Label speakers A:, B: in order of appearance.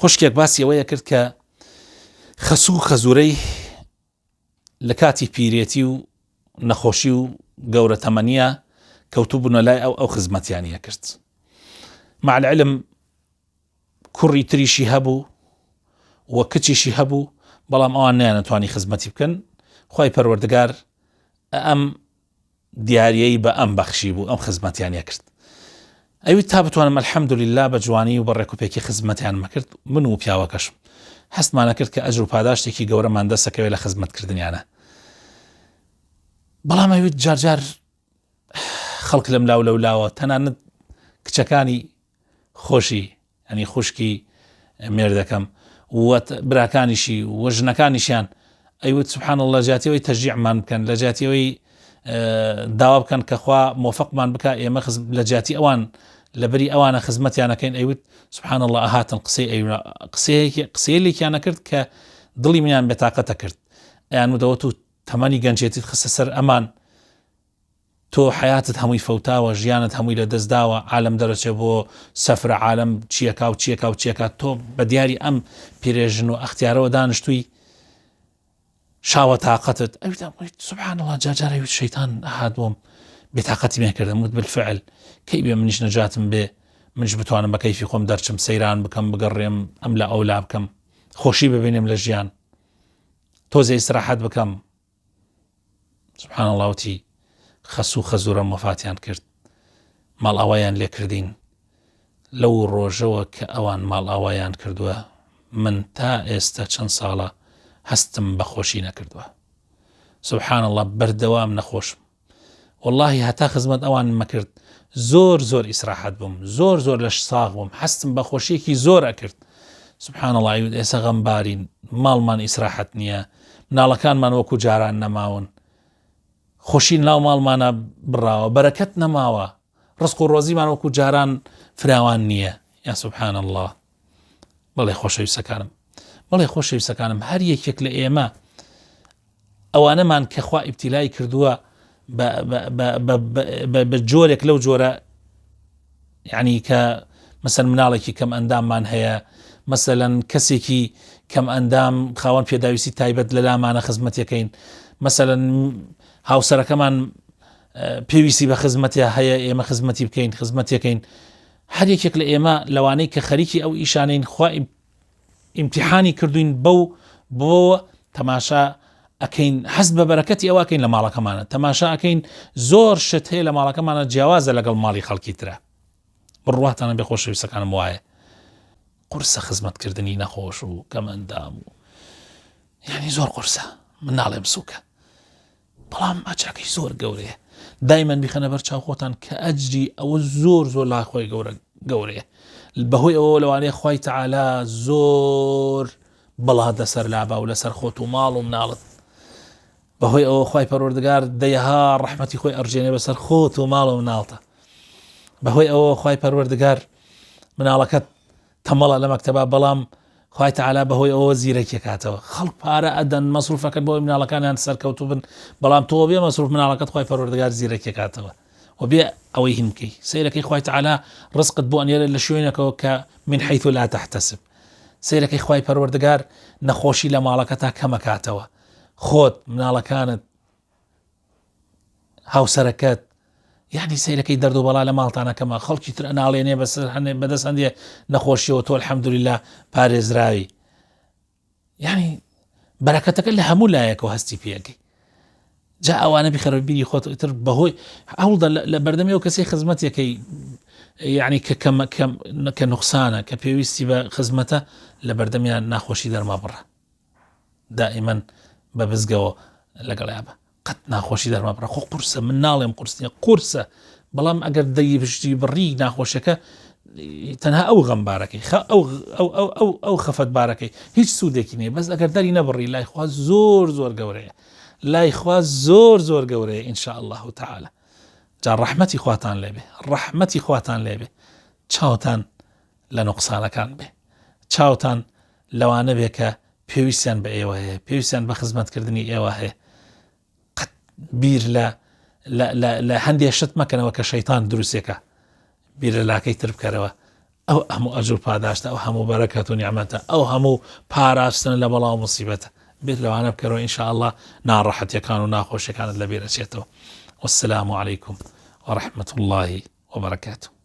A: خوشکێک باسی ئەوەیە کرد کە خەسوو خەزورەی لە کاتی پیرێتی و نەخۆشی و گەورە تەمەنیە کەوتوبوونە لای ئەو ئەو خزمەتیانە کرد مع العلم کوڕی تریشی هەبوو و کچیشی هەبوو بەڵام ئەوان نیانەتوانی خزمەتی بکەن خی پەروەردگار ئەم دیاریەی بە ئەم بەخشی بوو ئەم خزمەتیان کرد ئەوی تا بتوانم الحمدللە بە جوانی و بە ڕێکوپێکی خزمەتیان مەکرد من و پیاوەکەشم هەستمانە کرد کە ئەجر و پاداشتێکی گەورەمان دەسەکەوێت لە خزمەتکردنیانە بەڵام ئەوی جارجار خەڵک لەم لاو لەو لاوە تەنانەت کچەکانی خۆشی یانی خوشکی مێردەکەم و براکانیشی و ژنەکانیشیان ئەیوت سبحان اللە جیاتی ئەوەی تەشجیعمان بکەن لە جیاتی ئەوەی داوا بکەن کە خوا مۆفقمان بکە ئێمە لە جیاتی ئەوان لەبری ئەوانە خزمەتیانەکەین ئەیوت سبحان اللە ئەهاتن قسەی قسەیەکی قسەیەلێکیانە کرد کە دڵی منیان بێتاقەتە کرد ئەیان وتەوە تو تەمەنی گەنجێتیت خستە سەر ئەمان تۆ حەیاتت هەمووی فەوتاوە ژیانت هەمووی لە دەست داوە عالەم دەرەچێ بۆ سەفرە عالەم چیەکا و چیەکا و چیەکا تۆ بە دیاری ئەم پیرێژن و ئەختیارەوە دانیشتووی شاوە تاقەتت ئەوی سبحان الله جار جار ئەوی شەیتان هات بۆم بێتاقەتی مێ کردم وت بالفعل کەی بێ منیش نەجاتم بێ منیش بتوانم بە کەیفی خۆم دەرچم سەیران بکەم بگەڕێم ئەم لە ئەولا بکەم خۆشی ببینم لە ژیان تۆزێ ئیسراحەت بکەم سبحان اللە وتی خەسوو خەزورەم وەفاتیان کرد ماڵئاوایان لێکردین لەو ڕۆژەوە کە ئەوان ماڵئاوایان کردووە من تا ئێستا چەند ساڵە هەستم بە خۆشی نەکردووە سبحان اللە بەردەوام نەخۆشم وەڵاهی هەتا خزمەت ئەوانم مەکرد زۆر زۆر ئیسراحەت بووم زۆر زۆر لەش ساغ بووم هەستم بە خۆشیەکی زۆر ئەکرد سبحان الله ئەیوت ئێستا غەمبارین ماڵمان ئیسراحەت نییە مناڵەکانمان وەکو جاران نەماون خۆشی ناو ماڵمانە بڕاوە بەرەکەت نەماوە ڕزق و ڕۆزیمان وەکو جاران فراوان نییە یا سبحان الله بەڵێ خۆشەویستەکانم بەڵێ خۆشەویستەکانم هەر یەکێک لە ئێمە ئەوانەمان کە خوا ئیبتیلای کردووە بە جۆرێک لەو جۆرە یعنی کە مەسەن مناڵێکی کەم ئەنداممان هەیە مەسەلەن کەسێکی کەم ئەندام خاوەن پێداویستی تایبەت لە لامانە خزمەتەکەین مەسەلەن هاوسەرەکەمان پێویستی بە خزمەتە هەیە ئێمە خزمەتی بکەین خزمەتەکەین هەر یەکێک لە ئێمە لەوانەی کە خەریکی ئەو ئیشانین خوا ئیمتیحانی کردوین بەو بۆ تەماشا ئەکەین هەست بە بەرەکەتی ئەوە ئەکەین لە ماڵەکەمانە تەماشا ئەکەین زۆر شت هەیە لە ماڵەکەمانە جیاوازە لەگەڵ ماڵی خەڵکی ترە بڕواتانە بێ خۆشەویستەکانم وایە قورسە خزمەتکردنی نەخۆش و کەمەندام و یعنی زۆر قورسە من ناڵێم سوکە بەڵام ئەجرەکەی زۆر گەورەیە دایمەن بیخەنە بەر چاو خۆتان کە ئەجری ئەوە زۆر زۆر لای خۆی گەورە گەورەیە بەهۆی ئەوە لەوانەیە خوای تەعالا زۆر بەڵات لەسەر لابا و لەسەر خۆت و ماڵ و مناڵت بەهۆی ئەوە خوای پەروەردگار دەیەها ڕەحمەتی خۆی ئەڕژێنێ بەسەر خۆت و ماڵ و مناڵتە بەهۆی ئەوە خوای پەروەردگار مناڵەکەت تەمەڵە لە مەکتەبا بەڵام خوای تەعالا بەهۆی ئەوەوە زیرەکی ئەکاتەوە خەڵک پارە ئەدەن مەسروفەکەن بۆ ئەوەی مناڵەکانیان سەرکەوتوو بن بەڵام تۆ بێ مەسروف مناڵەکەت خوای پەروەردگار زیرەکی ئەکاتەوە و بێ ئەوەی هین بکەی سەیرەکەی خوای تەعالا ڕزقت بۆ ئەنێرێت لە شوێنێکەوە کە من حیث لا تحتسب سەیرەکەی خوای پەروەردگار نەخۆشی لە ماڵەکەتا کەمەکاتەوە خۆت مناڵەکانت هاوسەرەکەت یعنی سەیرەکەی دەرد و بەڵا لە ماڵتانە کەمە خەڵکی تر ئەناڵێنێ بەسەر هەنێ بەدەست هەندێ نەخۆشیەوە تۆ الحەمدللە پارێزراوی یعنی بەرەکەتەکە لە هەموو لایەکەوە هەستی پێەکەی جا ئەوانە بخەرە بیری خۆت تر بەهۆی هەوڵدە لە بەردەمی ئەو کەسی خزمەتێکەی یعنی کە کەم کەم کە نوقسانە کە پێویستی بە خزمەتە لە بەردەمیان ناخۆشی دەرما بڕە دائیمەن بە بزگەوە لەگەڵیا بە قەت ناخۆشی دەرمابڕە خۆ قورسە من ناڵێم قورس نیە قورسە بەڵام ئەگەر دەی پشتی بڕی ناخۆشەکە تەنها ئەو غەمبارەکەی خە ئەو ئەو ئەو ئەو ئەو خەفەت بارەکەی هیچ سوودێکی نییە بەس ئەگەر دەری نەبڕی لای خوا زۆر زۆر گەورەیە لای خوا زۆر زۆر گەورەیە إن شاء الله تعالی جا ڕەحمەتی خواتان لێبێ ڕەحمەتی خواتان لێبێ چاوتان لە نوقسانەکان بێ چاوتان لەوانە بێ کە پێویستیان بە ئێوە هەیە پێویستیان بە خزمەتکردنی ئێوە هەیە قەت بیر لە لە هەندێ شت مەکەنەوە کە شەیتان دروستێکە بیر لە لاکەی تر بکەرەوە. ئەو هەموو ئەجر و پاداشتە، ئەو هەموو بەرەکەت و نیعمەتە، ئەو هەموو پاراستنە لە بەڵا و موسیبەتە، بیر لەوانە بکەرەوە ان شاء اللە ناڕەحەتیەکان و ناخۆشیەکانت لەبیر ئەچێتەوە. والسلام علیکم ورحمة اللە وبرکاته.